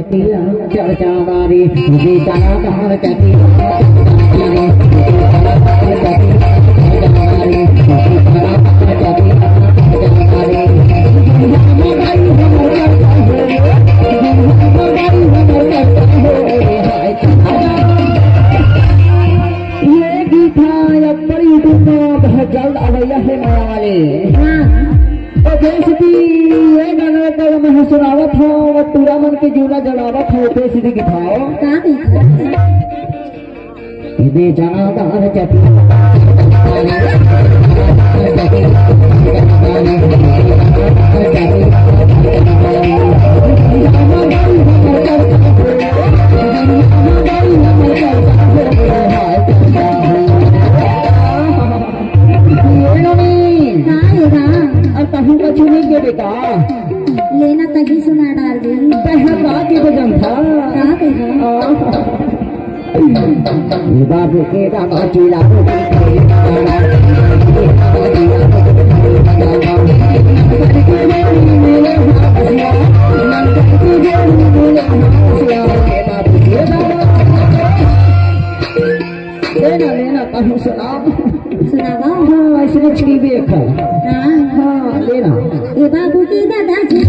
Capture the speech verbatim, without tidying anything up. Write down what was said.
चर्चा बारी, विचाराधार चर्चा बारी, ये गीत ह ऊपर YouTube म बहुत जल्द आवइया हे, मया वाले। हाँ। तो जैसे कि ये गाना तो मैं सुनावत हूँ, वो टूरा मन के जूना जलावत हूँ, ते सीधी दिखाओ। का दिखाओ? इदे जनाधार चति। ये नोनी। हाँ, ये हाँ। और कहूँ का चुनी के बेटा। लेना तभी सुना डार दे। बहका के बजन था। का कहा? हाँ। बाबू के रामा चूड़ा। लेना, लेना, कहूँ सुनाओ। सुनावा? हाँ, ऐसे मछली भी एक है। हाँ। हाँ, लेना। ए बाबू के दादाजी।